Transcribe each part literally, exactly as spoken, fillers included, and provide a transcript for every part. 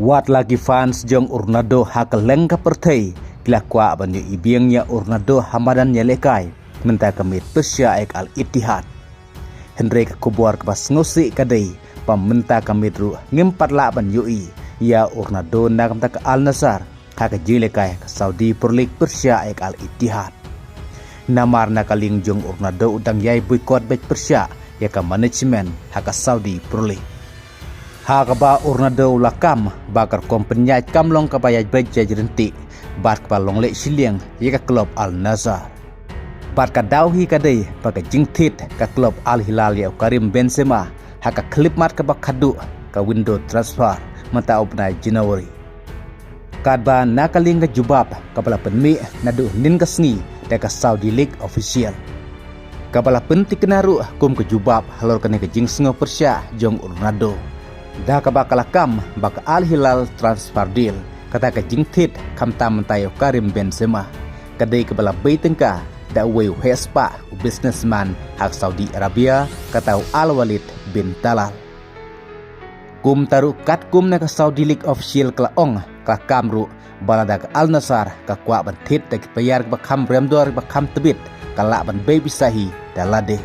Wat la ki fans jong u Ronaldo ha kylleng ka pyrthei ki la kwah ban ïohi biang ïa u Ronaldo ha madan ïalehkai mynta ka miet pyrshah ïa ka Al Ittihad. Hynrei ka khubor kaba sngewsih ka dei ba mynta ka miet ruh ngim pat lah ban ïohi ïa u Ronaldo na ka bynta ka Al Nassr ha ka jingïalehkai ka Saudi Pro League pyrshah ïa ka Al Ittihad. Namar na ka liang jong u Ronaldo u dang ïai boycott beit pyrshah ïa ka management ha ka Saudi Pro League. Ha kaba u Ronaldo u la kam ba ka rukom pynïaid kam long kaba ïaid beit ïaid ryntih bad kaba long leh shiliang ïa ka klub Al Nassr. Bad ka daw hi ka dei ba ka jingthied ka klub Al Hilal ïa u Karim Benzema ha ka khyllipmat kaba khadduh ka window transfer mynta u bnai January. Katba na ka liang ka jubab kaba la pynmih naduh hynnin ka sngi da ka Saudi League official, kaba la pynthikna ruh kum ka jubab halor kane ka jingsngew pyrshah jong u Ronaldo, da kaba ka la kam ba ka Al Hilal transfer deal, kata ka jingthied khamtam mynta ïa u Karim Benzema, ka dei kaba la bei tyngka da uwei u heh spah u businessman ha ka Saudi Arabia, kata u Al Walid bin Talal. Kumta ruh katkum na ka Saudi League official ka la ong, ka la kam ruh ba lada ka Al Nassr ka kwah ban thied da ki player kiba kham remdor, kiba kham tbit, ka lah ban bei pisa hi da lade.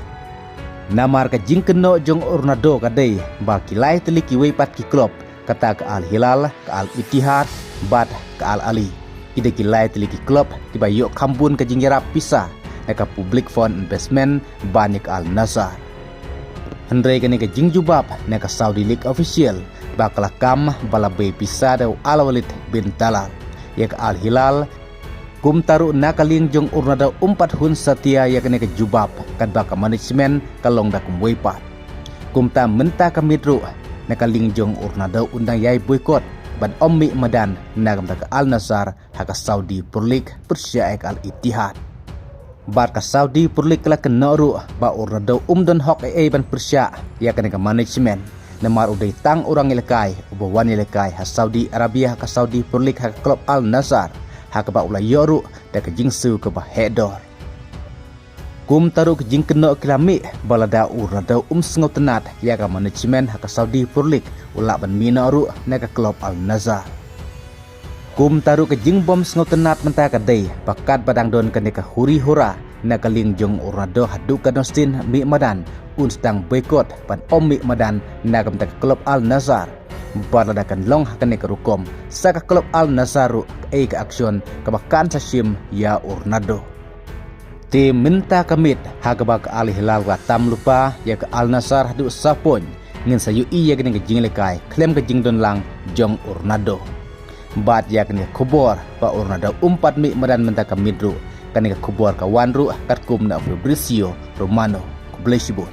Namar ka jingkynnoh jong u Ronaldo ka dei ba ki lai tylli kiwei pat ki klub, kata ka Al Hilal, ka Al Ittihad bad ka Al Ahli, ki dei ki lai tylli ki klub kiba ïoh kham bun ka jingïarap pisa na ka public fund investment ban ïa ka Al Nassr. Hynrei kane ka jingjubab na ka Saudi League official ba ka la kam ba la bei pisa da u Al Walid bin Talal ïa ka Al Hilal. Kumta ruh na ka liang jong u Ronaldo um pat hun satia ïa kane ka jubab, katba ka management ka long da kumwei pat. Kumta mynta ka miet ruh na ka liang jong u Ronaldo un dang ïai boycott ban ym mih madan na ka bynta ka Al Nassr ha ka Saudi Pro League pyrshah ïa ka Al Ittihad. Bad ka Saudi Pro League ka la kynnoh ruh ba u Ronaldo um don hok ei ei ban pyrshah ïa kane ka management, namar u dei tang u rangïalehkai uba wan ïalehkai ha Saudi Arabia ha ka Saudi Pro League ha ka klub Al Nassr, ha kaba u la ïoh ruh da ka jingsiew kaba heh dor. Kumta ruh ka jingkynnoh ki la mih ba lada u Ronaldo um sngewtynnat ïa ka management ha ka Saudi Pro League, u lah ban mih noh ruh na ka klub Al Nassr. Kumta ruh ka jingbym sngewtynnat mynta ka dei ba katba dang don kane ka huri hura na ka liang jong u Ronaldo haduh ka dang sdien mih madan, un sdang boycott ban ym mih madan na ka bynta ka klub Al Nassr. Bad lada kan long ha kane ka rukom, sa ka klub Al Nassr ruh kaei ka action kaba kan sa shim ïa u Ronaldo. Te mynta ka miet ha kaba ka Al Hilal ka tam lypa ïa ka Al Nassr haduh saw point, ngin sa ïohi ïa kane ka jingïalehkai khlem ka jingdon lang jong u Ronaldo. Bad ïa kane ka khubor ba u Ronaldo um pat mih madan mynta ka miet ruh, kane ka khubor ka wan ruh katkum na u Fabrizio Romano. Khublei shibun.